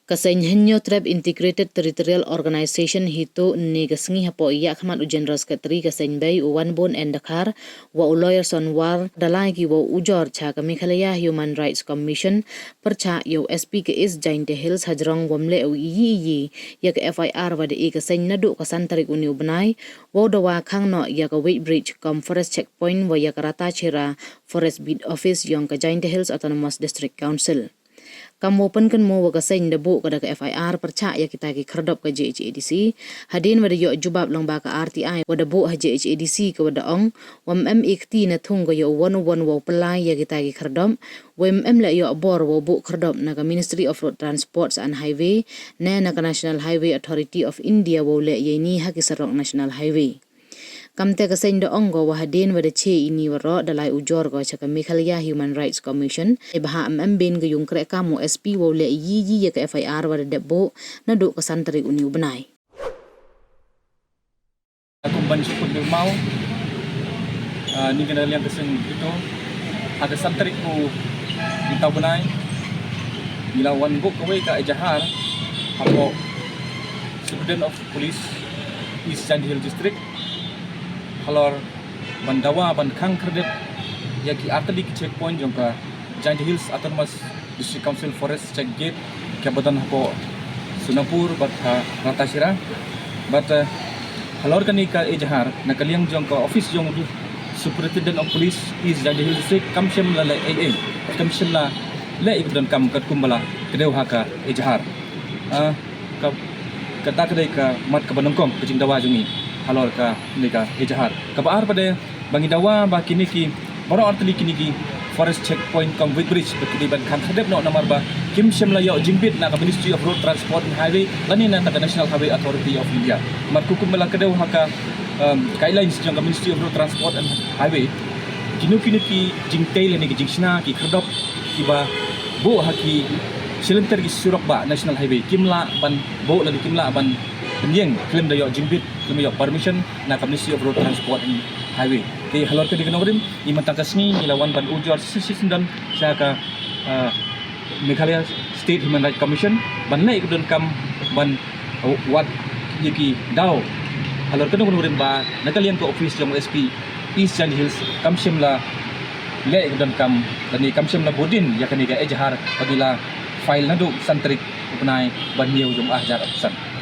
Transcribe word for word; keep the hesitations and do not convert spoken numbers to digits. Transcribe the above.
Ka seng Hynñiewtrep Integrated Territorial Organization HITO, ynne ka sngi hapoh ïa khmat u General Secretary ka seng bei u Wanbun N Dkhar, wa u Lawyer Sonwar, da lai ki wow ujor cha ka Meghalaya Human Rights Commission, pyrchah ïa u S P ka East Jaintia Hills hajrong wam leh u iyi iyi ïa ka F I R wa da e ka seng naduh ka san tarik uni u bnai, wow dawa khang noh ïa ka weighbridge kum forest checkpoint wa ïa ka Ratachera Forest Beat Office yong ka Jaintia Hills Autonomous District Council. Kam wow pynkynmaw wa ka seng da buh ka da ka F I R pyrchah ïa kita ki khyrdop ka J H A D C, hadien wa da ïoh jubab lang ba ka R T I wa da buh ha J H A D C ka wa da ong, wam em ikti na thung ka ïa u wan u wan wow pynlai ïa kita ki khyrdop, wam em leh ïoh bor wow buh khyrdop na ka Ministry of Road Transport and Highway, ne na ka National Highway Authority of India wow leh ïa ini ha ki surok National Highway. Kamte ka seng da ong ko wa hadien wa da che ini waroh da lai ujor ko cha ka Meghalaya Human Rights Commission, e ba ha em em bin ka yung kreh kam u S P wow leh iyi iyi ïa ka F I R wa da dep buh, naduh ka san tarik uni u bnai. Kum ban sukut nirmau, ah, ni ka na liang ka seng HITO, ha ka san tarik u ni tau bnai, ngi la wan buh ka wei ka ejahar, hapoh Superintendent of Police, East Jaintia Hills District, halor ban dawa ban khang khyrdep ïa ki artylli ki checkpoint jong ka Jaintia Hills Autonomous District Council Forest Check Gate, ka ba don hapoh Sonapur bad ha Ratachera. Bad, eh, halor kane ka ejahar, na ka liang jong ka office jong u Superintendent of Police East Jaintia Hills District, kam shym la leh ei ei, kam shym la leh ïa ka donkam katkum ba la kdew ha ka ejahar. Ah, ka, kata ka dei ka mat ka ba nyngkong ka jingdawa jong ngi halor kane ka ejahar. Ka ba ar pat de ba ngi dawa ba kine ki baroh artylli kine ki forest checkpoint kum weighbridge ba ki dei ban khang khyrdep noh namar ba kim shym la ïoh jingbit na ka Ministry of Road Transport and Highway lane na ka National Highway Authority of India. Namar katkum ba la kdew ha ka, um, guidelines jong ka Ministry of Road Transport and Highway, kino kino ki jingtei lane ki jingshna ki khyrdop ki ba buh ha ki shilynter ki surok ba National Highway kim lah ban buh lane kim lah ban pynïeng khlem da ïoh jingbit, khlem da ïoh permission na ka Ministry of Road Transport and Highway. Te halor kane ka nongrim, i mynta ka sngi ngi la wan ban ujor shisha shisha don sha ka, ah, Meghalaya State Human Rights Commission ban leh ïa ka donkam ban, uh, wad ïa ki daw halor kane ka nongrim ba na ka liang ka office jong u S P East Jaintia Hills kam shym la leh ïa ka donkam lane kam shym la buh dien ïa kane ka ejahar ba ngi la file naduh san tarik u bnai ba hynñiew jong u ar hajar arphew san.